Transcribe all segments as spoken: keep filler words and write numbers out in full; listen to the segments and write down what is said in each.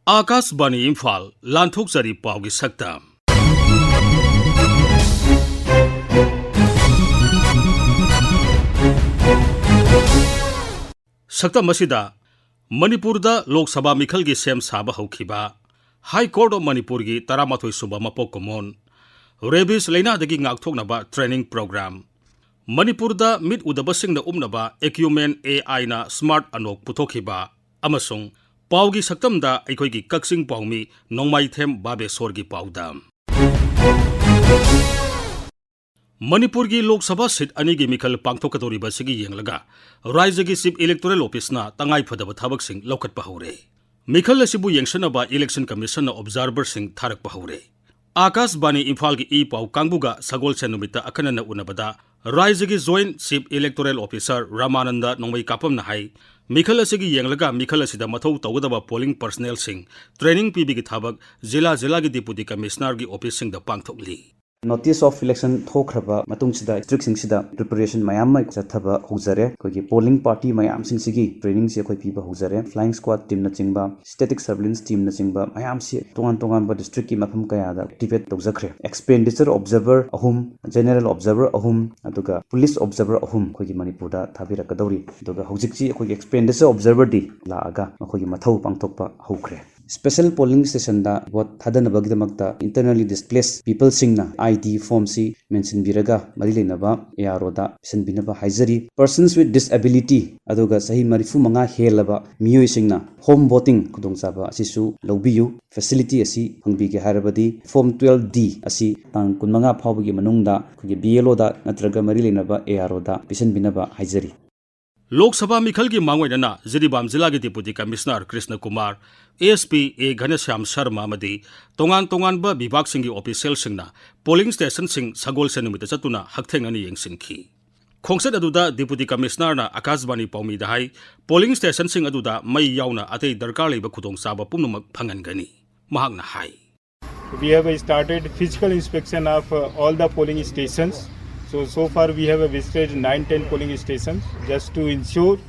ꯑꯥꯀꯥꯁꯕꯥꯅꯤ ꯏꯝꯐꯥꯜ, ꯂꯥꯟꯊꯣꯛꯆꯔꯤ ꯄꯥꯎꯒꯤ ꯁꯛꯇꯝ꯫ ꯁꯛꯇꯝ ꯑꯁꯤꯗ ꯃꯅꯤꯄꯨꯔꯗ ꯂꯣꯛ ꯁꯚꯥ ꯃꯤꯈꯜꯒꯤ ꯁꯦꯝ ꯁꯥꯕ ꯍꯧꯈꯤꯕ, High Court of ꯃꯅꯤꯄꯨꯔꯒꯤ ꯇꯔꯥꯃꯥꯊꯣꯏ ꯁꯨꯕ ꯃꯄꯣꯛ ꯀꯨꯝꯑꯣꯟ, ꯔꯦꯕꯤꯁ ꯂꯥꯏꯅꯥꯗꯒꯤ ꯉꯥꯛꯊꯣꯛꯅꯕ training program, ꯃꯅꯤꯄꯨꯔꯗ ꯃꯤꯠ ꯎꯗꯕꯁꯤꯡꯅ ꯎꯞꯅꯕ Acumen AIꯅ smart ꯑꯅꯣꯛ ꯄꯨꯊꯣꯛꯈꯤꯕ, ꯑꯃꯁꯨꯡ ꯄꯥꯎꯒꯤ ꯁꯛꯇꯝꯗ ꯑꯩꯈꯣꯏꯒꯤ ꯀꯛꯆꯤꯡ ꯄꯥꯎꯃꯤ ꯅꯣꯡꯃꯥꯏꯊꯦꯝ ꯕꯥꯕꯦꯁꯣꯔꯒꯤ ꯄꯥꯎꯗꯝ꯫ ꯃꯅꯤꯄꯨꯔꯒꯤ ꯂꯣꯛ ꯁꯚꯥ seat ꯑꯅꯤꯒꯤ ꯃꯤꯈꯜ ꯄꯥꯡꯊꯣꯛꯀꯗꯧꯔꯤꯕ ꯑꯁꯤꯒꯤ ꯌꯦꯡꯂꯒ ꯔꯥꯖ꯭ꯌꯒꯤ Chief Electoral Officeꯅ ꯇꯉꯥꯏ ꯐꯗꯕ ꯊꯕꯛꯁꯤꯡ ꯂꯧꯈꯠꯄ ꯍꯧꯔꯦ꯫ ꯃꯤꯈꯜ ꯑꯁꯤꯕꯨ ꯌꯦꯡꯁꯤꯟꯅꯕ Election Commissionꯅ observerꯁꯤꯡ ꯊꯥꯔꯛꯄ ꯍꯧꯔꯦ꯫ ꯑꯥꯀꯥꯁꯕꯥꯅꯤ ꯏꯝꯐꯥꯜꯒꯤ ꯏ ꯄꯥꯎ ꯀꯥꯡꯕꯨꯒ ꯁꯒꯣꯜꯁꯦꯟ ꯅꯨꯃꯤꯠꯇ ꯑꯈꯟꯅꯅ ꯎꯅꯕꯗ ꯔꯥꯖ꯭ꯌꯒꯤ Joint Chief Electoral Officer Ramanand ꯅꯣꯡꯃꯩ ꯀꯥꯄꯝꯅ ꯍꯥꯏ, ꯃꯤꯈꯜ ꯑꯁꯤꯒꯤ ꯌꯦꯡꯂꯒ ꯃꯤꯈꯜ ꯑꯁꯤꯗ ꯃꯊꯧ ꯇꯧꯒꯗꯕ polling personnelꯁꯤꯡ training ꯄꯤꯕꯒꯤ ꯊꯕꯛ ꯖꯤꯂꯥ ꯖꯤꯂꯥꯒꯤ Deputy Commissionerꯒꯤ officeꯁꯤꯡꯗ ꯄꯥꯡꯊꯣꯛꯂꯤ꯫ Notice of election ꯊꯣꯛꯈ꯭ꯔꯕ ꯃꯇꯨꯡꯁꯤꯗ districtꯁꯤꯡꯁꯤꯗ preparation ꯃꯌꯥꯝ ꯑꯃ ꯆꯠꯊꯕ ꯍꯧꯖꯔꯦ꯫ ꯑꯩꯈꯣꯏꯒꯤ polling party ꯃꯌꯥꯝꯁꯤꯡꯁꯤꯒꯤ trainingꯁꯤ ꯑꯩꯈꯣꯏ ꯄꯤꯕ ꯍꯧꯖꯔꯦ꯫ Flying squad teamꯅꯆꯤꯡꯕ, static surveillance teamꯅꯆꯤꯡꯕ ꯃꯌꯥꯝꯁꯤ ꯇꯣꯉꯥꯟ ꯇꯣꯉꯥꯟꯕ districtꯀꯤ ꯃꯐꯝ ꯀꯌꯥꯗ activate ꯇꯧꯖꯈ꯭ꯔꯦ꯫ Expenditure observer ꯑꯍꯨꯝ, general observer ꯑꯍꯨꯝ, ꯑꯗꯨꯒ police observer ꯑꯍꯨꯝ ꯑꯩꯈꯣꯏꯒꯤ ꯃꯅꯤꯄꯨꯔꯗ ꯊꯥꯕꯤꯔꯛꯀꯗꯧꯔꯤ꯫ ꯑꯗꯨꯒ ꯍꯧꯖꯤꯛꯁꯤ ꯑꯩꯈꯣꯏꯒꯤ expenditure observerꯗꯤ ꯂꯥꯛꯑꯒ ꯃꯈꯣꯏꯒꯤ ꯃꯊꯧ ꯄꯥꯡꯊꯣꯛꯄ ꯍꯧꯈ꯭ꯔꯦ꯫ Special polling stationꯗ vote ꯊꯥꯗꯅꯕꯒꯤꯗꯃꯛꯇ internally displaced peopleꯁꯤꯡꯅ ID formꯁꯤ ꯃꯦꯟꯁꯤꯟꯕꯤꯔꯒ ꯃꯔꯤ ꯂꯩꯅꯕ AROꯗ ꯄꯤꯁꯤꯟꯕꯤꯅꯕ ꯍꯥꯏꯖꯔꯤ꯫ Persons with disability ꯑꯗꯨꯒ ꯆꯍꯤ ꯃꯔꯤꯐꯨ ꯃꯉꯥ ꯍꯦꯜꯂꯕ ꯃꯤꯑꯣꯏꯁꯤꯡꯅ home voting ꯈꯨꯗꯣꯡꯆꯥꯕ ꯑꯁꯤꯁꯨ ꯂꯧꯕꯤꯌꯨ꯫ Facility ꯑꯁꯤ ꯐꯪꯕꯤꯒꯦ ꯍꯥꯏꯔꯕꯗꯤ Form twelve D ꯑꯁꯤ ꯇꯥꯡ ꯀꯨꯟꯃꯉꯥ ꯐꯥꯎꯕꯒꯤ ꯃꯅꯨꯡꯗ ꯑꯩꯈꯣꯏꯒꯤ BLOꯗ ꯅꯠꯇ꯭ꯔꯒ ꯃꯔꯤ ꯂꯩꯅꯕ AROꯗ ꯄꯤꯁꯤꯟꯕꯤꯅꯕ ꯍꯥꯏꯖꯔꯤ꯫ ꯂꯣꯛ ꯁꯚꯥ ꯃꯤꯈꯜꯒꯤ ꯃꯥꯡꯑꯣꯏꯅꯅ ꯖꯤꯔꯤꯕꯥꯝ ꯖꯤꯂꯥꯒꯤ Deputy Commissioner Krishna Kumar, SP A ꯘꯅꯁ꯭ꯌꯥꯝ Sharma ꯑꯃꯗꯤ ꯇꯣꯉꯥꯟ ꯇꯣꯉꯥꯟꯕ ꯕꯤꯚꯥꯒꯁꯤꯡꯒꯤ officialꯁꯤꯡꯅ polling stationꯁꯤꯡ ꯁꯒꯣꯜꯁꯦꯟ ꯅꯨꯃꯤꯠꯇ ꯆꯠꯇꯨꯅ ꯍꯛꯊꯦꯡꯅꯅ ꯌꯦꯡꯁꯤꯟꯈꯤ꯫ ꯈꯣꯡꯆꯠ ꯑꯗꯨꯗ Deputy Commissionerꯅ ꯑꯥꯀꯥꯁꯕꯥꯅꯤ ꯄꯥꯎꯃꯤꯗ ꯍꯥꯏ, polling stationꯁꯤꯡ ꯑꯗꯨꯗ ꯃꯩ ꯌꯥꯎꯅ ꯑꯇꯩ ꯗꯔꯀꯥꯔ ꯂꯩꯕ ꯈꯨꯗꯣꯡꯆꯥꯕ ꯄꯨꯝꯅꯃꯛ ꯐꯪꯍꯟꯒꯅꯤ꯫ ꯃꯍꯥꯛꯅ ꯍꯥꯏ, We have started physical inspection of uh, all the polling stations. So, so far we have visited nine, ten polling stations just to ensure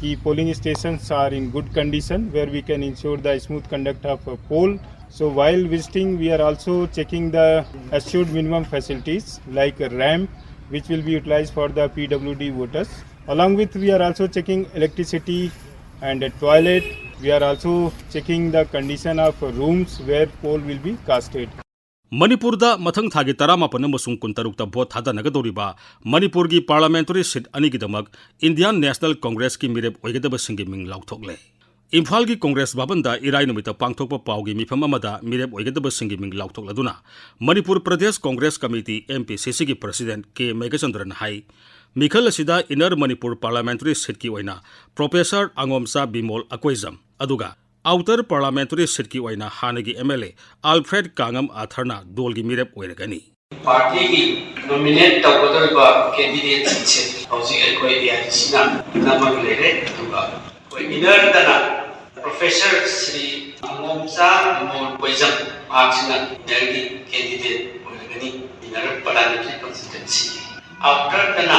The polling stations are in good condition where we can ensure the smooth conduct of a poll. So while visiting, we are also checking the assured minimum facilities like a ramp, which will be utilized for the P W D voters. Along with, we are also checking electricity and a toilet. We are also checking the condition of rooms where poll will be casted. ꯃꯅꯤꯄꯨꯔꯗ ꯃꯊꯪ ꯊꯥꯒꯤ ꯇꯔꯥꯃꯥꯄꯟ ꯑꯃꯁꯨꯡ ꯀꯨꯟꯇꯔꯨꯛꯇ vote ꯊꯥꯗꯅꯒꯗꯧꯔꯤꯕ ꯃꯅꯤꯄꯨꯔꯒꯤ ꯄꯥꯔꯂꯥꯃꯦꯟꯇꯔꯤ ꯁꯤꯠ ꯑꯅꯤꯒꯤꯗꯃꯛ Indian national ꯀꯣꯡꯒ꯭ꯔꯦꯁꯀꯤ ꯃꯤꯔꯦꯞ ꯑꯣꯏꯒꯗꯕꯁꯤꯡꯒꯤ ꯃꯤꯡ ꯂꯥꯎꯊꯣꯛꯂꯦ꯫ ꯏꯝꯐꯥꯜꯒꯤ ꯀꯣꯡꯒ꯭ꯔꯦꯁ ꯚꯕꯟꯗ ꯏꯔꯥꯏ ꯅꯨꯃꯤꯠꯇ ꯄꯥꯡꯊꯣꯛꯄ ꯄꯥꯎꯒꯤ ꯃꯤꯐꯝ ꯑꯃꯗ ꯃꯤꯔꯦꯞ ꯑꯣꯏꯒꯗꯕꯁꯤꯡꯒꯤ ꯃꯤꯡ ꯂꯥꯎꯊꯣꯛꯂꯗꯨꯅ Manipur Pradesh Congress committee, M P C ꯁꯤꯒꯤ ꯄ꯭ꯔꯁꯤꯗꯦꯟꯠ ꯀꯦ ꯃꯦꯘꯆꯟꯗ꯭ꯔꯅ ꯍꯥꯏ, ꯃꯤꯈꯜ ꯑꯁꯤꯗ ꯏꯟꯅꯔ ꯃꯅꯤꯄꯨꯔ ꯄꯥꯔꯂꯥꯃꯦꯟꯇꯔꯤ ꯁꯤꯠꯀꯤ ꯑꯣꯏꯅ ꯄ꯭ꯔꯣꯐꯦꯁꯔ ꯑꯉꯣꯝꯆꯥ ꯕꯤꯃꯣꯜ ꯑꯀꯣꯏꯖꯝ, ꯑꯗꯨꯒ ꯑꯥꯎꯇꯔ ꯄꯥꯔꯂꯥꯃꯦꯟꯇꯔꯤ ꯁꯤꯠꯀꯤ ꯑꯣꯏꯅ ꯍꯥꯟꯅꯒꯤ ꯑꯦꯝ ꯑꯦꯜ ꯑꯦ ꯑꯜꯐ꯭ꯔꯦꯗ ꯀꯥꯉꯝ ꯑꯥꯊꯔꯅ ꯗꯣꯜꯒꯤ ꯃꯤꯔꯦꯞ ꯑꯣꯏꯔꯒꯅꯤ꯫ ꯄꯥꯔꯇꯤꯒꯤ ꯅꯣꯃꯤꯅꯦꯠ ꯇꯧꯒꯗꯧꯔꯤꯕ ꯀꯦꯟꯗꯤꯗꯦꯠꯁꯤꯡꯁꯦ ꯍꯧꯖꯤꯛ ꯑꯩꯈꯣꯏ ꯑꯦ ꯑꯥꯏ ꯁꯤ ꯁꯤꯅ ꯅꯝꯃꯒ ꯂꯩꯔꯦ꯫ ꯑꯗꯨꯒ ꯑꯩꯈꯣꯏ ꯏꯟꯅꯔꯗꯅ ꯄ꯭ꯔꯣꯐꯦꯁꯔ ꯁ꯭ꯔꯤ ꯑꯉꯣꯝꯆꯥ ꯕꯤꯃꯣꯜ ꯀꯣꯏꯖꯝ, ꯃꯍꯥꯛꯁꯤꯅ ꯏꯟꯅꯔꯒꯤ ꯀꯦꯟꯗꯤꯗꯦꯠ ꯑꯣꯏꯔꯒꯅꯤ, ꯏꯟꯅꯔ ꯄꯥꯔꯂꯥꯃꯦꯟꯇꯔꯤ ꯀꯟꯁꯇꯤꯇ꯭ꯋꯦꯟꯁꯤꯒꯤ꯫ ꯑꯥꯎꯇꯔꯗꯅ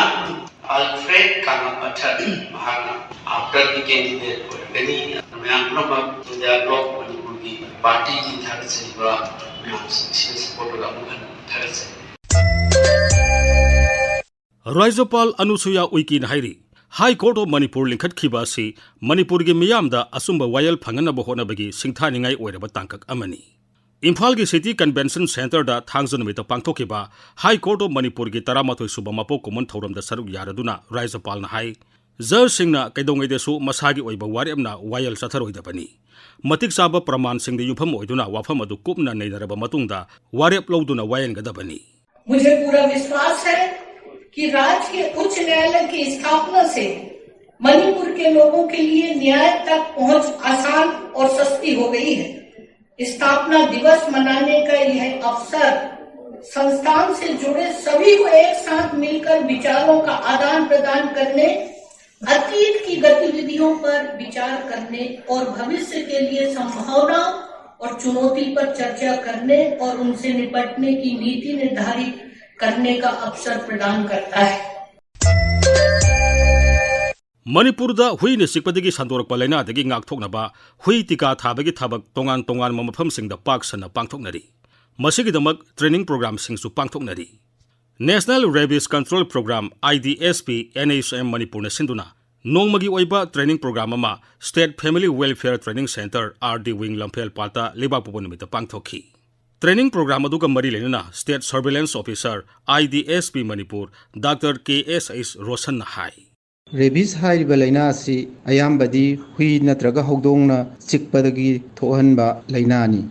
ꯑꯜꯐ꯭ꯔꯦꯗ ꯀꯥꯉꯝ ꯑꯥꯊꯔ, ꯃꯍꯥꯛꯅ ꯑꯥꯎꯇꯔꯒꯤ ꯀꯦꯟꯗꯤꯗꯦꯠ ꯑꯣꯏꯔꯒꯅꯤ꯫ ꯃꯌꯥꯝ ꯄꯨꯝꯅꯃꯛ ꯏꯟꯗꯤꯌꯥ ꯕ꯭ꯂꯣꯛ ꯃꯅꯤꯄꯨꯔꯒꯤ ꯄꯥꯔꯇꯤꯒꯤ ꯊꯥꯒꯠꯆꯔꯤꯕ ꯃꯌꯥꯝꯁꯤꯡꯁꯤꯅ ꯁꯄꯣꯔꯠ ꯇꯧꯔꯒ ꯑꯃꯨꯛ ꯍꯟꯅ ꯊꯥꯒꯠꯆꯔꯤ꯫ ꯔꯥꯖ꯭ꯌꯄꯥꯜ ꯑꯅꯨꯁꯨꯌꯥ ꯎꯏꯀꯦꯅ ꯍꯥꯏꯔꯤ, ꯍꯥꯏ ꯀꯣꯔꯠ ꯑꯣꯐ ꯃꯅꯤꯄꯨꯔ ꯂꯤꯡꯈꯠꯈꯤꯕ ꯑꯁꯤ ꯃꯅꯤꯄꯨꯔꯒꯤ ꯃꯤꯌꯥꯝꯗ ꯑꯆꯨꯝꯕ ꯋꯥꯌꯦꯜ ꯐꯪꯍꯟꯅꯕ ꯍꯣꯠꯅꯕꯒꯤ ꯁꯤꯡꯊꯥꯅꯤꯡꯉꯥꯏ ꯑꯣꯏꯔꯕ ꯇꯥꯡꯀꯛ ꯑꯃꯅꯤ꯫ ꯏꯝꯐꯥꯜꯒꯤ ꯁꯤꯇꯤ ꯀꯟꯚꯦꯟꯁꯟ ꯁꯦꯟꯇꯔꯗ ꯊꯥꯡꯖ ꯅꯨꯃꯤꯠꯇ ꯄꯥꯡꯊꯣꯛꯈꯤꯕ ꯍꯥꯏ ꯀꯣꯔꯠ ꯑꯣꯐ ꯃꯅꯤꯄꯨꯔꯒꯤ ꯇꯔꯥꯃꯥꯊꯣꯏ ꯁꯨꯕ ꯃꯄꯣꯛ ꯀꯨꯝꯑꯣꯟ ꯊꯧꯔꯝꯗ ꯁꯔꯨꯛ ꯌꯥꯔꯗꯨꯅ ꯔꯥꯖ꯭ꯌꯄꯥꯜꯅ ꯍꯥꯏ, ꯖꯖꯁꯤꯡꯅ ꯀꯩꯗꯧꯉꯩꯗꯁꯨ ꯃꯁꯥꯒꯤ ꯑꯣꯏꯕ ꯋꯥꯔꯦꯞꯅ ꯋꯥꯌꯦꯜ ꯆꯠꯊꯔꯣꯏꯗꯕꯅꯤ꯫ ꯃꯇꯤꯛ ꯆꯥꯕ ꯄ꯭ꯔꯃꯥꯟꯁꯤꯡꯗ ꯌꯨꯝꯐꯝ ꯑꯣꯏꯗꯨꯅ ꯋꯥꯐꯝ ꯑꯗꯨ ꯀꯨꯞꯅ ꯅꯩꯅꯔꯕ ꯃꯇꯨꯡꯗ ꯋꯥꯔꯦꯞ ꯂꯧꯗꯨꯅ ꯋꯥꯌꯦꯟꯒꯗꯕꯅꯤ꯫ मुझे पूरा विश्वास है कि राज्य के उच्च न्यायालय की स्थापना से मणिपुर के लोगों के लिए न्याय तक पहुंच आसान और सस्ती हो गई है। स्थापना दिवस मनाने का यह अवसर संस्थान से जुड़े सभी को एक साथ मिलकर विचारों का आदान प्रदान करने, अतीत की गतिविधियों पर विचार करने और भविष्य के लिए संभावना और चुनौती पर चर्चा करने और उनसे निपटने की नीति निर्धारित करने का अवसर प्रदान करता है। ꯃꯅꯤꯄꯨꯔꯗ ꯍꯨꯏꯅ ꯆꯤꯛꯄꯗꯒꯤ ꯁꯟꯗꯣꯔꯛꯄ ꯂꯥꯏꯅꯥꯗꯒꯤ ꯉꯥꯛꯊꯣꯛꯅꯕ ꯍꯨꯏ ꯇꯤꯀꯥ ꯊꯥꯕꯒꯤ ꯊꯕꯛ ꯇꯣꯉꯥꯟ ꯇꯣꯉꯥꯟꯕ ꯃꯐꯝꯁꯤꯡꯗ ꯄꯥꯛ ꯁꯟꯅ ꯄꯥꯡꯊꯣꯛꯅꯔꯤ꯫ ꯃꯁꯤꯒꯤꯗꯃꯛ training programꯁꯤꯡꯁꯨ ꯄꯥꯡꯊꯣꯛꯅꯔꯤ꯫ National Rabies Control Program, I D S P, N H M ꯃꯅꯤꯄꯨꯔꯅ ꯁꯤꯟꯗꯨꯅ ꯅꯣꯡꯃꯒꯤ ꯑꯣꯏꯕ training program ꯑꯃ State Family Welfare Training Centre, R D Wing, ꯂꯝꯐꯦꯜ ꯄꯥꯠꯇ ꯂꯩꯕꯥꯛꯄꯣꯛꯄ ꯅꯨꯃꯤꯠꯇ ꯄꯥꯡꯊꯣꯛꯈꯤ꯫ Training program ꯑꯗꯨꯒ ꯃꯔꯤ ꯂꯩꯅꯅ State Surveillance Officer, I D S P ꯃꯅꯤꯄꯨꯔ, Doctor K S H ꯔꯣꯁꯟꯅ ꯍꯥꯏ꯫ ꯔꯦꯕꯤꯁ ꯍꯥꯏꯔꯤꯕ ꯂꯥꯏꯅꯥ ꯑꯁꯤ ꯑꯌꯥꯝꯕꯗꯤ ꯍꯨꯏ ꯅꯠꯇ꯭ꯔꯒ ꯍꯧꯗꯣꯡꯅ ꯆꯤꯛꯄꯗꯒꯤ ꯊꯣꯛꯍꯟꯕ ꯂꯥꯏꯅꯥꯅꯤ꯫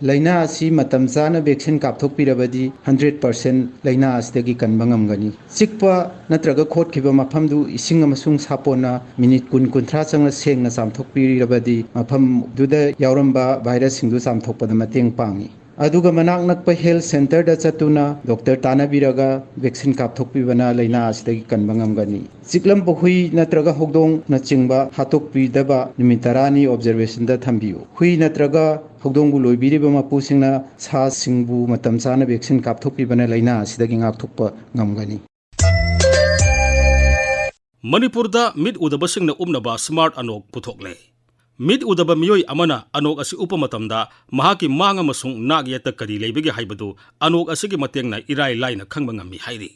ꯂꯥꯏꯅꯥ ꯑꯁꯤ ꯃꯇꯝ ꯆꯥꯅ vaccine ꯀꯥꯞꯊꯣꯛꯄꯤꯔꯕꯗꯤ hundred percent ꯂꯥꯏꯅꯥ ꯑꯁꯤꯗꯒꯤ ꯀꯟꯕ ꯉꯝꯒꯅꯤ꯫ ꯆꯤꯛꯄ ꯅꯠꯇ꯭ꯔꯒ ꯈꯣꯠꯈꯤꯕ ꯃꯐꯝꯗꯨ ꯏꯁꯤꯡ ꯑꯃꯁꯨꯡ ꯁꯥꯄꯣꯟꯅ minute ꯀꯨꯟ ꯀꯨꯟꯊ꯭ꯔꯥ ꯆꯪꯅ ꯁꯦꯡꯅ ꯆꯥꯝꯊꯣꯛꯄꯤꯔꯕꯗꯤ ꯃꯐꯝꯗꯨꯗ ꯌꯥꯎꯔꯝꯕ virusꯁꯤꯡꯗꯨ ꯆꯥꯝꯊꯣꯛꯄꯗ ꯃꯇꯦꯡ ꯄꯥꯡꯏ꯫ ꯑꯗꯨꯒ ꯃꯅꯥꯛ ꯅꯛꯄ health centreꯗ ꯆꯠꯇꯨꯅ doctor ꯇꯥꯟꯅꯕꯤꯔꯒ vaccine ꯀꯥꯞꯊꯣꯛꯄꯤꯕꯅ ꯂꯥꯏꯅꯥ ꯑꯁꯤꯗꯒꯤ ꯀꯟꯕ ꯉꯝꯒꯅꯤ꯫ ꯆꯤꯛꯂꯝꯕ ꯍꯨꯏ ꯅꯠꯇ꯭ꯔꯒ ꯍꯧꯗꯣꯡꯅꯆꯤꯡꯕ ꯍꯥꯠꯇꯣꯛꯄꯤꯗꯕ ꯅꯨꯃꯤꯠ ꯇꯔꯥꯅꯤ observationꯗ ꯊꯝꯕꯤꯌꯨ꯫ ꯍꯨꯏ ꯅꯠꯇ꯭ꯔꯒ ꯍꯧꯗꯣꯡꯕꯨ ꯂꯣꯏꯕꯤꯔꯤꯕ ꯃꯄꯨꯁꯤꯡꯅ ꯁꯥꯁꯤꯡꯕꯨ ꯃꯇꯝ ꯆꯥꯅ vaccine ꯀꯥꯞꯊꯣꯛꯄꯤꯕꯅ ꯂꯥꯏꯅꯥ ꯑꯁꯤꯗꯒꯤ ꯉꯥꯛꯊꯣꯛꯄ ꯉꯝꯒꯅꯤ꯫ ꯃꯅꯤꯄꯨꯔꯗ ꯃꯤꯠ ꯎꯗꯕꯁꯤꯡꯅ ꯎꯞꯅꯕ smart ꯑꯅꯣꯛ ꯄꯨꯊꯣꯛꯂꯦ꯫ ꯃꯤꯠ ꯎꯗꯕ ꯃꯤꯑꯣꯏ ꯑꯃꯅ ꯑꯅꯣꯛ ꯑꯁꯤ ꯎꯞꯄ ꯃꯇꯝꯗ ꯃꯍꯥꯛꯀꯤ ꯃꯥꯡ ꯑꯃꯁꯨꯡ ꯅꯥꯛ ꯌꯦꯠꯇ ꯀꯔꯤ ꯂꯩꯕꯒꯦ ꯍꯥꯏꯕꯗꯨ ꯑꯅꯣꯛ ꯑꯁꯤꯒꯤ ꯃꯇꯦꯡꯅ ꯏꯔꯥꯏ ꯂꯥꯏꯅ ꯈꯪꯕ ꯉꯝꯃꯤ ꯍꯥꯏꯔꯤ꯫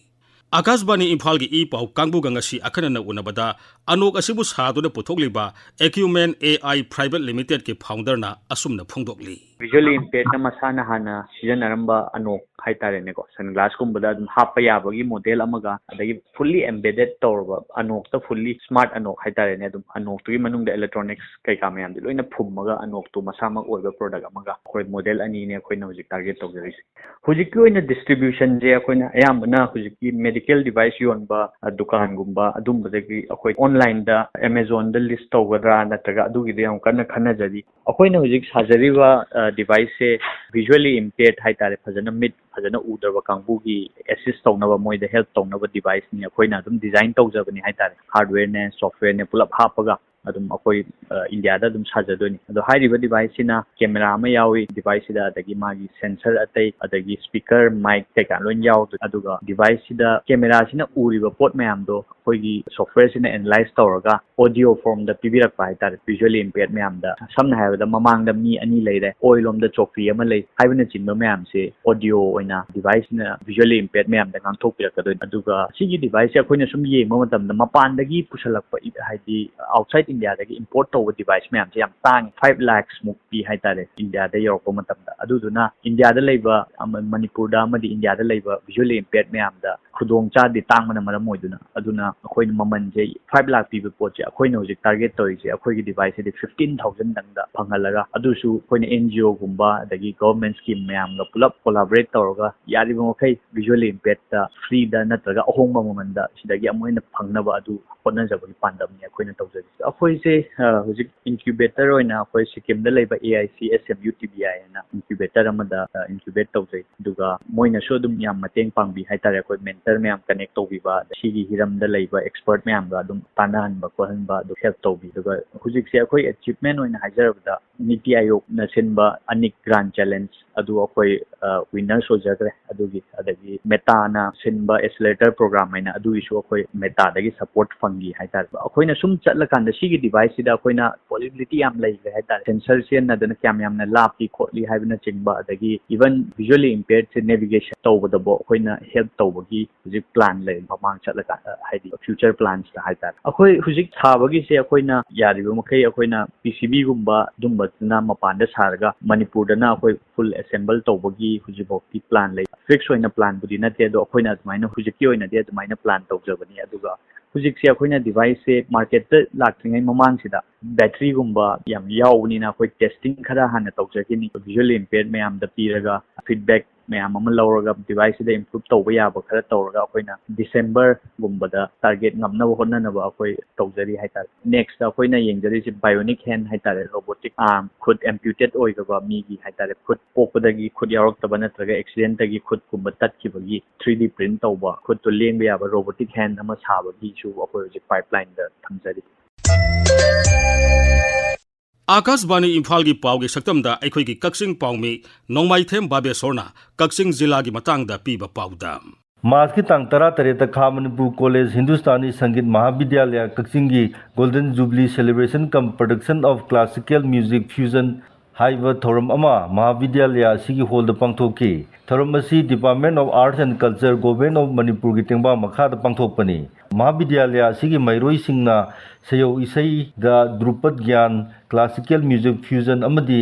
ꯑꯥꯀꯥꯁꯕꯥꯅꯤ ꯏꯝꯐꯥꯜꯒꯤ ꯏ ꯄꯥꯎ ꯀꯥꯡꯕꯨꯒ ꯉꯁꯤ ꯑꯈꯟꯅꯅ ꯎꯅꯕꯗ ꯑꯅꯣꯛ ꯑꯁꯤꯕꯨ ꯁꯥꯗꯨꯅ ꯄꯨꯊꯣꯛꯂꯤꯕ Acumen A I Private Limitedꯀꯤ founderꯅ ꯑꯁꯨꯝꯅ ꯐꯣꯡꯗꯣꯛꯂꯤ꯫ Visually impairedꯅ ꯃꯁꯥꯅ ꯍꯥꯟꯅ ꯁꯤꯖꯤꯟꯅꯔꯝꯕ ꯑꯅꯣꯛ ꯍꯥꯏꯇꯥꯔꯦꯅꯦꯀꯣ, sunglassꯀꯨꯝꯕꯗ ꯑꯗꯨꯝ ꯍꯥꯞꯄ ꯌꯥꯕꯒꯤ model ꯑꯃꯒ, ꯑꯗꯒꯤ fully embedded ꯇꯧꯔꯕ ꯑꯅꯣꯛꯇ, fully smart ꯑꯅꯣꯛ ꯍꯥꯏꯇꯥꯔꯦꯅꯦ, ꯑꯗꯨꯝ ꯑꯅꯣꯛꯇꯨꯒꯤ ꯃꯅꯨꯡꯗ electronics ꯀꯩꯀꯥ ꯃꯌꯥꯝꯗꯤ ꯂꯣꯏꯅ ꯐꯨꯝꯃꯒ ꯑꯅꯣꯛꯇꯨ ꯃꯁꯥꯃꯛ ꯑꯣꯏꯕ product ꯑꯃꯒ, ꯑꯩꯈꯣꯏ model ꯑꯅꯤꯅꯦ ꯑꯩꯈꯣꯏꯅ ꯍꯧꯖꯤꯛ target ꯇꯧꯖꯔꯤꯁꯦ꯫ ꯍꯧꯖꯤꯛꯀꯤ ꯑꯣꯏꯅ distributionꯁꯦ ꯑꯩꯈꯣꯏꯅ ꯑꯌꯥꯝꯕꯅ ꯍꯧꯖꯤꯛꯀꯤ medical device ꯌꯣꯟꯕ, ꯑ, ꯗꯨꯀꯥꯟꯒꯨꯝꯕ ꯑꯗꯨꯝꯕꯗꯒꯤ ꯑꯩꯈꯣꯏ onlineꯗ Amazonꯗ list ꯇꯧꯒꯗ꯭ꯔꯥ ꯅꯠꯇ꯭ꯔꯒ ꯑꯗꯨꯒꯤꯗꯤ ꯌꯥꯝ ꯀꯟꯅ ꯈꯟꯅꯖꯔꯤ꯫ ꯑꯩꯈꯣꯏꯅ ꯍꯧꯖꯤꯛ ꯁꯥꯖꯔꯤꯕ, ꯑ, deviceꯁꯦ visually impaired ꯍꯥꯏꯇꯥꯔꯦ, ꯐꯖꯅ ꯃꯤꯠ ꯐꯖꯅ ꯎꯗ꯭ꯔꯕ ꯀꯥꯡꯕꯨꯒꯤ assist ꯇꯧꯅꯕ, ꯃꯣꯏꯗ help ꯇꯧꯅꯕ deviceꯅꯤ꯫ ꯑꯩꯈꯣꯏꯅ ꯑꯗꯨꯝ design ꯇꯧꯖꯕꯅꯤ ꯍꯥꯏꯇꯥꯔꯦ, hardwareꯅꯦ softwareꯅꯦ ꯄꯨꯂꯞ ꯍꯥꯞꯄꯒ꯫ ꯑꯗꯨꯝ ꯑꯩꯈꯣꯏ ꯏꯟꯗꯤꯌꯥꯗ ꯑꯗꯨꯝ ꯁꯥꯖꯗꯣꯏꯅꯤ꯫ ꯑꯗꯣ ꯍꯥꯏꯔꯤꯕ device ꯁꯤꯅ camera ꯑꯃ ꯌꯥꯎꯏ, device ꯁꯤꯗ ꯑꯗꯒꯤ ꯃꯥꯒꯤ sensor ꯑꯇꯩ ꯑꯗꯒꯤ speaker, mic ꯀꯩꯀꯥ ꯂꯣꯏ ꯌꯥꯎꯗꯣꯏꯅꯤ꯫ ꯑꯗꯨꯒ device ꯁꯤꯗ camera ꯁꯤꯅ ꯎꯔꯤꯕ ꯄꯣꯠ ꯃꯌꯥꯝꯗꯣ ꯑꯩꯈꯣꯏꯒꯤ software ꯁꯤꯅ analyze ꯇꯧꯔꯒ audio form ꯗ ꯄꯤꯕꯤꯔꯛꯄ ꯍꯥꯏꯇꯥꯔꯦ꯫ Visually impaired ꯃꯌꯥꯝꯗ, ꯁꯝꯅ ꯍꯥꯏꯔꯕꯗ ꯃꯃꯥꯡꯗ ꯃꯤ ꯑꯅꯤ ꯂꯩꯔꯦ, ꯑꯣꯏꯂꯣꯝꯗ ꯆꯣꯀ꯭ꯔꯤ ꯑꯃ ꯂꯩ ꯍꯥꯏꯕꯅꯆꯤꯡꯕ ꯃꯌꯥꯝꯁꯦ audio ꯑꯣꯏꯅ device ꯁꯤꯅ visually impaired ꯃꯌꯥꯝꯗ ꯉꯥꯡꯊꯣꯛꯄꯤꯔꯛꯀꯗꯣꯏꯅꯤ꯫ ꯑꯗꯨꯒ ꯁꯤꯒꯤ device ꯁꯦ ꯑꯩꯈꯣꯏꯅ ꯁꯨꯝ ꯌꯦꯡꯕ ꯃꯇꯝꯗ ꯃꯄꯥꯟꯗꯒꯤ ꯄꯨꯁꯜꯂꯛꯄ, ꯍꯥꯏꯗꯤ outside ꯏꯟꯗꯤꯌꯥꯗꯒꯤ import ꯇꯧꯕ device ꯃꯌꯥꯝꯁꯦ ꯌꯥꯝ ꯇꯥꯡꯉꯤ, five lakhs ꯃꯨꯛ ꯄꯤ ꯍꯥꯏꯇꯥꯔꯦ ꯏꯟꯗꯤꯌꯥꯗ ꯌꯧꯔꯛꯄ ꯃꯇꯝꯗ꯫ ꯑꯗꯨꯗꯨꯅ ꯏꯟꯗꯤꯌꯥꯗ ꯂꯩꯕ, ꯑꯃ-, ꯃꯅꯤꯄꯨꯔꯗ ꯑꯃꯗꯤ ꯏꯟꯗꯤꯌꯥꯗ ꯂꯩꯕ visually impaired ꯃꯌꯥꯝꯗ ꯈꯨꯗꯣꯡ ꯆꯥꯗꯦ, ꯇꯥꯡꯕꯅ ꯃꯔꯝ ꯑꯣꯏꯗꯨꯅ꯫ ꯑꯗꯨꯅ ꯑꯩꯈꯣꯏꯅ ꯃꯃꯜꯁꯦ five ꯂꯥꯛ ꯄꯤꯕ ꯄꯣꯠꯁꯦ ꯑꯩꯈꯣꯏꯅ ꯍꯧꯖꯤꯛ target ꯇꯧꯔꯤꯁꯦ ꯑꯩꯈꯣꯏꯒꯤ device ꯁꯤꯗꯤ fifteen thousand ꯗꯪꯗ ꯐꯪꯍꯜꯂꯒ, ꯑꯗꯨꯁꯨ ꯑꯩꯈꯣꯏꯅ N G O ꯒꯨꯝꯕ ꯑꯗꯒꯤ government scheme ꯃꯌꯥꯝꯒ ꯄꯨꯂꯞ collaborate ꯇꯧꯔꯒ ꯌꯥꯔꯤꯕ ꯃꯈꯩ visually impaired ꯇ free ꯗ ꯅꯠꯇ꯭ꯔꯒ ꯑꯍꯣꯡꯕ ꯃꯃꯜꯗ ꯁꯤꯗꯒꯤ ꯑꯃꯨꯛ ꯍꯦꯟꯅ ꯐꯪꯅꯕ ꯑꯗꯨ ꯍꯣꯠꯅꯖꯕꯒꯤ ꯄꯥꯟꯗꯝꯅꯤ ꯑꯩꯈꯣꯏꯅ ꯇꯧꯖꯔꯤꯁꯦ꯫ ꯑꯩꯈꯣꯏꯁꯦ, ꯑ, ꯍꯧꯖꯤꯛ incubator ꯑꯣꯏꯅ ꯑꯩꯈꯣꯏ ꯁꯤꯛꯀꯤꯝꯗ ꯂꯩꯕ A I C S M U T B I ꯍꯥꯏꯅ incubator ꯑꯃꯗ, ꯑ, incubate ꯇꯧꯖꯩ꯫ ꯑꯗꯨꯒ ꯃꯣꯏꯅꯁꯨ ꯑꯗꯨꯝ ꯌꯥꯝ ꯃꯇꯦꯡ ꯄꯥꯡꯕꯤ ꯍꯥꯏꯇꯥꯔꯦ꯫ ꯑꯩꯈꯣꯏ mentor ꯃꯌꯥꯝ connect ꯇꯧꯕꯤꯕ, ꯁꯤꯒꯤ ꯍꯤꯔꯝꯗ ꯂꯩꯕ expert ꯃꯌꯥꯝꯒ ꯑꯗꯨꯝ ꯇꯥꯟꯅꯍꯟꯕ ꯈꯣꯠꯍꯟꯕ ꯑꯗꯨ help ꯇꯧꯕꯤ꯫ ꯑꯗꯨꯒ ꯍꯧꯖꯤꯛꯁꯦ ꯑꯩꯈꯣꯏ achievement ꯑꯣꯏꯅ ꯍꯥꯏꯖꯔꯕꯗ ꯅꯤꯇꯤ ꯑꯥꯌꯣꯒꯅ ꯁꯤꯟꯕ ꯑꯅꯤꯛ Grand Challenge ꯑꯗꯨ ꯑꯩꯈꯣꯏ, ꯑ, winners ꯑꯣꯏꯖꯈ꯭ꯔꯦ꯫ ꯑꯗꯨꯒꯤ, ꯑꯗꯒꯤ Meta ꯅ ꯁꯤꯟꯕ accelerator program ꯍꯥꯏꯅ ꯑꯗꯨꯒꯤꯁꯨ ꯑꯩꯈꯣꯏ Meta ꯗꯒꯤ support ꯐꯪꯈꯤ ꯍꯥꯏꯇꯥꯔꯦ꯫ ꯑꯩꯈꯣꯏꯅ ꯁꯨꯝ ꯆꯠꯂꯀꯥꯟꯗ ꯁꯤꯒꯤ device ꯁꯤꯗ ꯑꯩꯈꯣꯏꯅ possibility ꯌꯥꯝ ꯂꯩꯈ꯭ꯔꯦ ꯍꯥꯏꯇꯥꯔꯦ꯫ Sensor ꯁꯤꯖꯤꯟꯅꯗꯅ ꯀꯌꯥꯝ ꯌꯥꯝꯅ ꯂꯥꯞꯄꯤ ꯈꯣꯠꯂꯤ ꯍꯥꯏꯕꯅꯆꯤꯡꯕ, ꯑꯗꯒꯤ even visually impaired ꯁꯦ navigation ꯇꯧꯕꯗꯕꯨ ꯑꯩꯈꯣꯏꯅ help ꯇꯧꯕꯒꯤ ꯍꯧꯖꯤꯛ plan ꯂꯩ꯫ ꯃꯃꯥꯡ ꯆꯠꯂꯀꯥꯟꯗ, ꯍꯥꯏꯗꯤ future plans ꯇ ꯍꯥꯏꯇꯥꯔꯦ꯫ ꯑꯩꯈꯣꯏ ꯍꯧꯖꯤꯛ ꯁꯥꯕꯒꯤꯁꯦ ꯑꯩꯈꯣꯏꯅ ꯌꯥꯔꯤꯕ ꯃꯈꯩ ꯑꯩꯈꯣꯏꯅ P C B ꯒꯨꯝꯕ ꯑꯗꯨꯝꯕꯗꯨꯅ ꯃꯄꯥꯟꯗ ꯁꯥꯔꯒ ꯃꯅꯤꯄꯨꯔꯗꯅ ꯑꯩꯈꯣꯏ full assemble ꯇꯧꯕꯒꯤ ꯍꯧꯖꯤꯛꯐꯥꯎꯗꯤ plan ꯂꯩ꯫ Fix ꯑꯣꯏꯅ plan ꯕꯨꯗꯤ ꯅꯠꯇꯦ, ꯑꯗꯣ ꯑꯩꯈꯣꯏꯅ ꯑꯗꯨꯃꯥꯏꯅ ꯍꯧꯖꯤꯛꯀꯤ ꯑꯣꯏꯅꯗꯤ ꯑꯗꯨꯃꯥꯏꯅ plan ꯇꯧꯖꯕꯅꯤ꯫ ꯑꯗꯨꯒ ꯍꯧꯖꯤꯛꯁꯦ ꯑꯩꯈꯣꯏꯅ device ꯁꯦ market ꯇ ꯂꯥꯛꯇ꯭ꯔꯤꯉꯩ ꯃꯃꯥꯡꯁꯤꯗ battery ꯒꯨꯝꯕ ꯌꯥꯝ ꯌꯥꯎꯕꯅꯤꯅ ꯑꯩꯈꯣꯏ testing ꯈꯔ ꯍꯥꯟꯅ ꯇꯧꯖꯈꯤꯅꯤ꯫ Visually impaired ꯃꯌꯥꯝꯗ ꯄꯤꯔꯒ feedback ꯃꯌꯥꯝ ꯑꯃ ꯂꯧꯔꯒ device ꯁꯤꯗ improve ꯇꯧꯕ ꯌꯥꯕ ꯈꯔ ꯇꯧꯔꯒ ꯑꯩꯈꯣꯏꯅ December ꯒꯨꯝꯕꯗ target ꯉꯝꯅꯕ ꯍꯣꯠꯅꯅꯕ ꯑꯩꯈꯣꯏ ꯇꯧꯖꯔꯤ ꯍꯥꯏꯇꯥꯔꯦ꯫ Next ꯑꯩꯈꯣꯏꯅ ꯌꯦꯡꯖꯔꯤꯁꯦ bionic hand ꯍꯥꯏꯇꯥꯔꯦ, robotic arm, ꯈꯨꯠ amputate ꯑꯣꯏꯈ꯭ꯔꯕ ꯃꯤꯒꯤ ꯍꯥꯏꯇꯥꯔꯦ, ꯈꯨꯠ ꯄꯣꯛꯄꯗꯒꯤ ꯈꯨꯠ ꯌꯥꯎꯔꯛꯇꯕ ꯅꯠꯇ꯭ꯔꯒ accident ꯇꯒꯤ ꯈꯨꯠꯀꯨꯝꯕ ꯇꯠꯈꯤꯕꯒꯤ three D print ꯇꯧꯕ, ꯈꯨꯠꯇꯨ ꯂꯦꯡꯕ ꯌꯥꯕ robotic hand ꯑꯃ ꯁꯥꯕꯒꯤꯁꯨ ꯑꯩꯈꯣꯏ ꯍꯧꯖꯤꯛ pipeline ꯗ ꯊꯝꯖꯔꯤ꯫ ꯑꯥꯀꯥꯁꯕꯥꯅꯤ ꯏꯝꯐꯥꯜꯒꯤ ꯄꯥꯎꯒꯤ ꯁꯛꯇꯝꯗ ꯑꯩꯈꯣꯏꯒꯤ ꯀꯛꯆꯤꯡ ꯄꯥꯎꯃꯤ ꯅꯣꯡꯃꯥꯏꯊꯦꯝ ꯕꯥꯕꯦꯁꯣꯔꯅ ꯀꯛꯆꯤꯡ ꯖꯤꯂꯥꯒꯤ ꯃꯇꯥꯡꯗ ꯄꯤꯕ ꯄꯥꯎꯗ꯫ ꯃꯥꯔꯆꯀꯤ ꯇꯥꯡ ꯇꯔꯥꯇꯔꯦꯠꯇ ꯈꯥ ꯃꯅꯤꯄꯨꯔ ꯀꯣꯂꯦꯖ ꯍꯤꯟꯗꯨꯁꯇꯥꯅꯤ ꯁꯪꯒꯤꯠ ꯃꯍꯥꯕꯤꯗ꯭ꯌꯥꯂꯌ ꯀꯛꯆꯤꯡꯒꯤ Golden Jubilee Celebration cum Production of Classical Music Fusion ꯍꯥꯏꯕ ꯊꯧꯔꯝ ꯑꯃ ꯃꯍꯥꯕꯤꯗ꯭ꯌꯥꯂꯌ ꯑꯁꯤꯒꯤ ꯍꯣꯜꯗ ꯄꯥꯡꯊꯣꯛꯈꯤ꯫ ꯊꯧꯔꯝ ꯑꯁꯤ Department of Arts and Culture, Government of ꯃꯅꯤꯄꯨꯔꯒꯤ ꯇꯦꯡꯕꯥꯡ ꯃꯈꯥꯗ ꯄꯥꯡꯊꯣꯛꯄꯅꯤ꯫ ꯃꯍꯥꯕꯤꯗ꯭ꯌꯥꯂꯌ ꯑꯁꯤꯒꯤ ꯃꯍꯩꯔꯣꯏꯁꯤꯡꯅ ꯁꯩꯌꯧ ꯏꯁꯩꯗ ꯙ꯭ꯔꯨꯄꯗ ꯒ꯭ꯌꯥꯟ, classical music fusion ꯑꯃꯗꯤ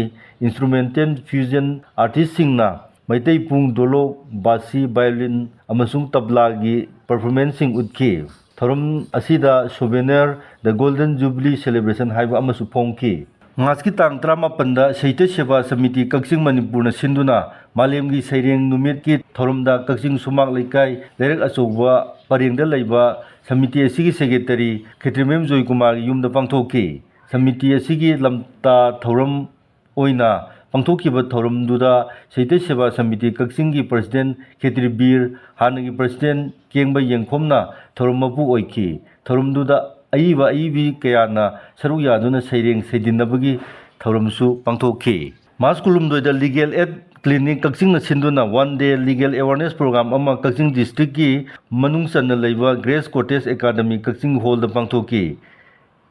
instrumental fusion artistꯁꯤꯡꯅ ꯃꯩꯇꯩ ꯄꯨꯡ, ꯗꯣꯂꯣꯛ, ꯕꯥꯁꯤ, violin ꯑꯃꯁꯨꯡ ꯇꯕ꯭ꯂꯥꯒꯤ performanceꯁꯤꯡ ꯎꯠꯈꯤ꯫ ꯊꯧꯔꯝ ꯑꯁꯤꯗ souvenir The Golden Jubilee Celebration ꯍꯥꯏꯕ ꯑꯃꯁꯨ ꯐꯣꯡꯈꯤ꯫ ꯃꯥꯔꯆꯀꯤ ꯇꯥꯡ ꯇꯔꯥꯃꯥꯄꯟꯗ ꯁꯥꯍꯤꯇ꯭ꯌ ꯁꯦꯕꯥ ꯁꯃꯤꯇꯤ ꯀꯛꯆꯤꯡ ꯃꯅꯤꯄꯨꯔꯅ ꯁꯤꯟꯗꯨꯅ ꯃꯥꯂꯦꯝꯒꯤ ꯁꯩꯔꯦꯡ ꯅꯨꯃꯤꯠꯀꯤ ꯊꯧꯔꯝꯗ ꯀꯛꯆꯤꯡ ꯁꯨꯃꯥꯡ ꯂꯩꯀꯥꯏ ꯂꯩꯔꯛ ꯑꯆꯧꯕ ꯄꯔꯦꯡꯗ ꯂꯩꯕ ꯁꯃꯤꯇꯤ ꯑꯁꯤꯒꯤ ꯁꯦꯀ꯭ꯔꯦꯇꯔꯤ ꯈꯦꯇ꯭ꯔꯤꯃꯌꯨꯝ ꯖꯣꯏꯀꯨꯃꯥꯔꯒꯤ ꯌꯨꯝꯗ ꯄꯥꯡꯊꯣꯛꯈꯤ꯫ ꯁꯃꯤꯇꯤ ꯑꯁꯤꯒꯤ ꯂꯝꯇꯥ ꯊꯧꯔꯝ ꯑꯣꯏꯅ ꯄꯥꯡꯊꯣꯛꯈꯤꯕ ꯊꯧꯔꯝꯗꯨꯗ ꯁꯥꯍꯤꯇ꯭ꯌ ꯁꯦꯕꯥ ꯁꯃꯤꯇꯤ ꯀꯛꯆꯤꯡꯒꯤ ꯄ꯭ꯔꯁꯤꯗꯦꯟ ꯈꯦꯇ꯭ꯔꯤ ꯕꯤꯔ, ꯍꯥꯟꯅꯒꯤ ꯄ꯭ꯔꯁꯤꯗꯦꯟ ꯀꯦꯡꯕ ꯌꯦꯡꯈꯣꯝꯅ ꯊꯧꯔꯝ ꯃꯄꯨ ꯑꯣꯏꯈꯤ꯫ ꯊꯧꯔꯝꯗꯨꯗ ꯑꯏꯕ ꯑꯏꯕꯤ ꯀꯌꯥꯅ ꯁꯔꯨꯛ ꯌꯥꯗꯨꯅ ꯁꯩꯔꯦꯡ ꯁꯩꯗꯤꯟꯅꯕꯒꯤ ꯊꯧꯔꯝꯁꯨ ꯄꯥꯡꯊꯣꯛꯈꯤ꯫ ꯃꯥꯔꯆ ꯀꯨꯟꯍꯨꯝꯗꯣꯏꯗ Legal Aid Clinic ꯀꯛꯆꯤꯡꯅ ꯁꯤꯟꯗꯨꯅ one day legal awareness program ꯑꯃ ꯀꯛꯆꯤꯡ districtꯀꯤ ꯃꯅꯨꯡ ꯆꯟꯅ ꯂꯩꯕ Grace Cottage Academy ꯀꯛꯆꯤꯡ ꯍꯣꯜꯗ ꯄꯥꯡꯊꯣꯛꯈꯤ꯫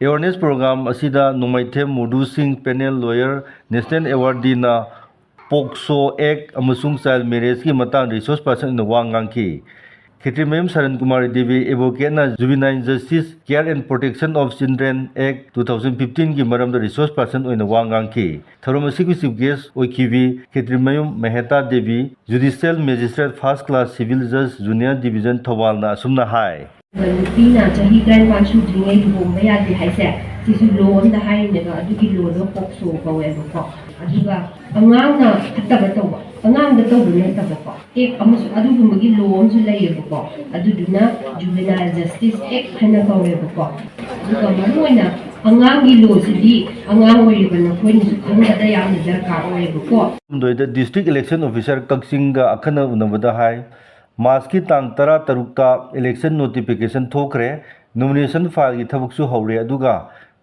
Awareness program ꯑꯁꯤꯗ ꯅꯣꯡꯃꯩꯊꯦꯝ ꯃꯨꯗꯨ ꯁꯤꯡ, panel lawyer, National Awardꯅ POCSO Act ꯑꯃꯁꯨꯡ child marriageꯀꯤ ꯃꯇꯥꯡꯗ resource person ꯑꯣꯏꯅ ꯋꯥ ꯉꯥꯡꯈꯤ꯫ ꯈꯦꯇ꯭ꯔꯤꯃꯌꯨꯝ ꯁꯔꯟ Kumari Devi, advocateꯅ Juvenile Justice, Care and Protection of Children Act two thousand fifteenꯒꯤ ꯃꯔꯝꯗ resource person ꯑꯣꯏꯅ ꯋꯥ ꯉꯥꯡꯈꯤ꯫ ꯊꯧꯔꯝ ꯑꯁꯤꯒꯤ chief guest ꯑꯣꯏꯈꯤꯕꯤ ꯈꯦꯇ꯭ꯔꯤꯃꯌꯨꯝ ꯃꯦꯍꯦꯇꯥ Devi, Judicial Magistrate First Class Civil Judge Junior Division ꯊꯧꯕꯥꯜꯅ ꯑꯁꯨꯝꯅ ꯍꯥꯏ꯫ ꯅꯨꯄꯤꯅ ꯆꯍꯤ ꯇꯔꯥꯅꯤꯄꯥꯟ ꯁꯨꯗ꯭ꯔꯤꯉꯩ ꯂꯨꯍꯣꯡꯕ ꯌꯥꯗꯦ ꯍꯥꯏꯁꯦ, ꯁꯤꯁꯨ law ꯑꯃꯗ ꯍꯥꯏꯔꯤꯅꯦꯕ꯫ ꯑꯗꯨꯒꯤ lawꯗꯣ POCSO ꯀꯧꯋꯦꯕꯀꯣ꯫ ꯑꯗꯨꯒ ꯑꯉꯥꯡꯅ ꯐꯠꯇꯕ ꯇꯧꯕ, ꯑꯉꯥꯡꯗ ꯇꯧꯕ ꯅꯠꯇꯕꯀꯣ, Act ꯑꯃꯁꯨ ꯑꯗꯨꯒꯨꯝꯕꯒꯤ law ꯑꯃꯁꯨ ꯂꯩꯌꯦꯕꯀꯣ꯫ ꯑꯗꯨꯗꯨꯅ Juvenile Justice Act ꯍꯥꯏꯅ ꯀꯧꯋꯦꯕꯀꯣ꯫ ꯑꯗꯨꯒ ꯃꯔꯨꯑꯣꯏꯅ ꯑꯉꯥꯡꯒꯤ lawꯁꯤꯗꯤ ꯑꯉꯥꯡ ꯑꯣꯏꯔꯤꯕ ꯅꯈꯣꯏꯅꯁꯨ ꯈꯪꯕꯗ ꯌꯥꯝꯅ ꯗꯔꯀꯥꯔ ꯑꯣꯏꯌꯦꯕꯀꯣ꯫ ꯗꯣꯏꯗ District Election Officer ꯀꯛꯆꯤꯡꯒ ꯑꯈꯟꯅ ꯎꯅꯕꯗ ꯍꯥꯏ꯫ ꯃꯥꯔꯆꯀꯤ ꯇꯥꯡ ꯇꯔꯥꯇꯔꯨꯛꯇ election notification ꯊꯣꯛꯈ꯭ꯔꯦ꯫ Nomination fileꯒꯤ ꯊꯕꯛꯁꯨ ꯍꯧꯔꯦ, ꯑꯗꯨꯒ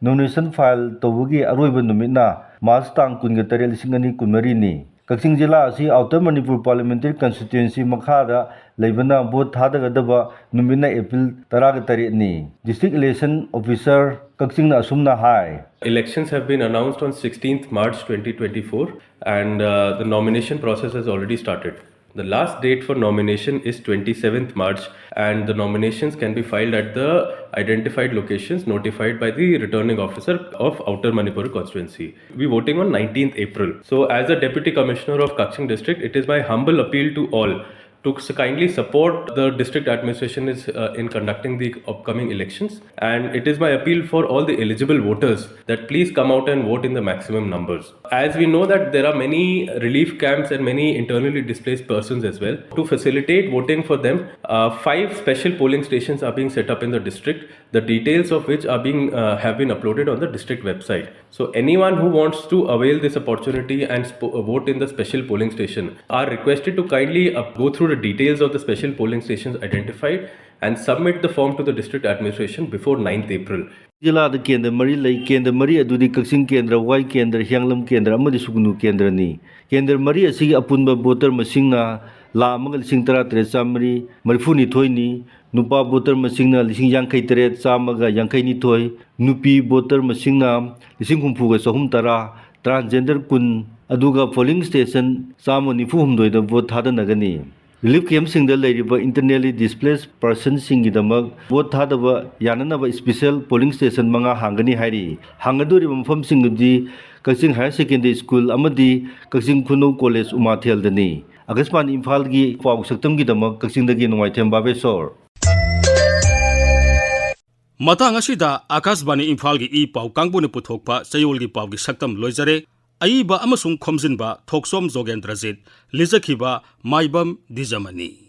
Nomination file ꯇꯧꯕꯒꯤ ꯑꯔꯣꯏꯕ ꯅꯨꯃꯤꯠꯅ March ꯇꯥꯡ ꯀꯨꯟꯒ ꯇꯔꯦꯠ, ꯂꯤꯁꯤꯡ ꯑꯅꯤ ꯀꯨꯟꯃꯔꯤꯅꯤ꯫ ꯀꯛꯆꯤꯡ ꯖꯤꯂꯥ ꯑꯁꯤ Outer Manipur Parliamentary Constituency ꯃꯈꯥꯗ ꯂꯩꯕꯅ vote ꯊꯥꯗꯒꯗꯕ ꯅꯨꯃꯤꯠꯅ April ꯇꯔꯥꯒ ꯇꯔꯦꯠꯅꯤ꯫ District Election Officer ꯀꯛꯆꯤꯡꯅ ꯑꯁꯨꯝꯅ ꯍꯥꯏ꯫ Elections have been announced on sixteenth March twenty twenty-four, and uh, the nomination process has already started. The last date for nomination is twenty-seventh March, and the nominations can be filed at the identified locations notified by the returning officer of Outer Manipur constituency. We're voting on nineteenth April. So, as a Deputy Commissioner of Kakching District, it is my humble appeal to all to s- kindly support the district administration is uh, in conducting the upcoming elections, and it is my appeal for all the eligible voters that please come out and vote in the maximum numbers. As we know that there are many relief camps and many internally displaced persons as well, to facilitate voting for them, uh, five special polling stations are being set up in the district, the details of which are being uh, have been uploaded on the district website. So anyone who wants to avail this opportunity and sp- uh, vote in the special polling station are requested to kindly uh, go through the details of the special polling stations identified and submit the form to the district administration before ninth April. ꯖꯤꯂꯥꯗ ꯀꯦꯟꯗ꯭ꯔ ꯃꯔꯤ ꯂꯩ꯫ ꯀꯦꯟꯗ꯭ꯔ ꯃꯔꯤ ꯑꯗꯨꯗꯤ ꯀꯛꯆꯤꯡ ꯀꯦꯟꯗ꯭ꯔ, ꯋꯥꯏ ꯀꯦꯟꯗ꯭ꯔ, ꯍꯤꯌꯥꯡꯂꯝ ꯀꯦꯟꯗ꯭ꯔ ꯑꯃꯗꯤ ꯁꯨꯒꯅꯨ ꯀꯦꯟꯗ꯭ꯔꯅꯤ꯫ ꯀꯦꯟꯗ꯭ꯔ ꯃꯔꯤ ꯑꯁꯤꯒꯤ ꯑꯄꯨꯟꯕ voter ꯃꯁꯤꯡꯅ ꯂꯥꯈ ꯑꯃꯒ ꯂꯤꯁꯤꯡ ꯇꯔꯥ ꯇꯔꯦꯠ ꯆꯥꯃꯔꯤ ꯃꯔꯤꯐꯨ ꯅꯤꯊꯣꯏꯅꯤ꯫ ꯅꯨꯄꯥ voter ꯃꯁꯤꯡꯅ ꯂꯤꯁꯤꯡ ꯌꯥꯡꯈꯩ ꯇꯔꯦꯠ ꯆꯥꯝꯃꯒ ꯌꯥꯡꯈꯩ ꯅꯤꯊꯣꯏ, ꯅꯨꯄꯤ voter ꯃꯁꯤꯡꯅ ꯂꯤꯁꯤꯡ ꯍꯨꯝꯐꯨꯒ ꯆꯍꯨꯝ ꯇꯔꯥ, transgender ꯀꯨꯟ, ꯑꯗꯨꯒ polling station ꯆꯥꯝꯃ ꯅꯤꯐꯨ ꯍꯨꯝꯗꯣꯏꯗ vote ꯊꯥꯗꯅꯒꯅꯤ꯫ Relief campꯁꯤꯡꯗ ꯂꯩꯔꯤꯕ internally displaced personꯁꯤꯡꯒꯤꯗꯃꯛ vote ꯊꯥꯗꯕ ꯌꯥꯅꯅꯕ special polling station ꯃꯉꯥ ꯍꯥꯡꯒꯅꯤ ꯍꯥꯏꯔꯤ꯫ ꯍꯥꯡꯒꯗꯧꯔꯤꯕ ꯃꯐꯝꯁꯤꯡ ꯑꯗꯨꯗꯤ ꯀꯛꯆꯤꯡ Higher Secondary School ꯑꯃꯗꯤ ꯀꯛꯆꯤꯡ ꯈꯨꯅꯧ College ꯎꯃꯥꯊꯦꯜꯗꯅꯤ꯫ ꯑꯀꯥꯁꯕꯥꯅꯤ ꯏꯝꯐꯥꯜꯒꯤ ꯄꯥꯎ ꯁꯛꯇꯝꯒꯤꯗꯃꯛ ꯀꯛꯆꯤꯡꯗꯒꯤ ꯅꯣꯡꯃꯥꯏꯊꯦꯝ ꯕꯥꯕꯦꯁꯣꯔ꯫ ꯃꯇꯥꯡ ꯑꯁꯤꯗ ꯑꯀꯥꯁꯕꯥꯅꯤ ꯏꯝꯐꯥꯜꯒꯤ ꯏ ꯄꯥꯎ ꯀꯥꯡꯕꯨꯅ ꯄꯨꯊꯣꯛꯄ ꯆꯌꯣꯜꯒꯤ ꯄꯥꯎꯒꯤ ꯁꯛꯇꯝ ꯂꯣꯏꯖꯔꯦ꯫ ꯑꯏꯕ ꯑꯃꯁꯨꯡ ꯈꯣꯝꯖꯤꯟꯕ ꯊꯣꯛꯆꯣꯝ ꯖꯣꯒꯦꯟꯗ꯭ꯔꯖꯤꯠ, ꯂꯤꯖꯈꯤꯕ ꯃꯥꯏꯕꯝ ꯗꯤꯖꯃꯅꯤ꯫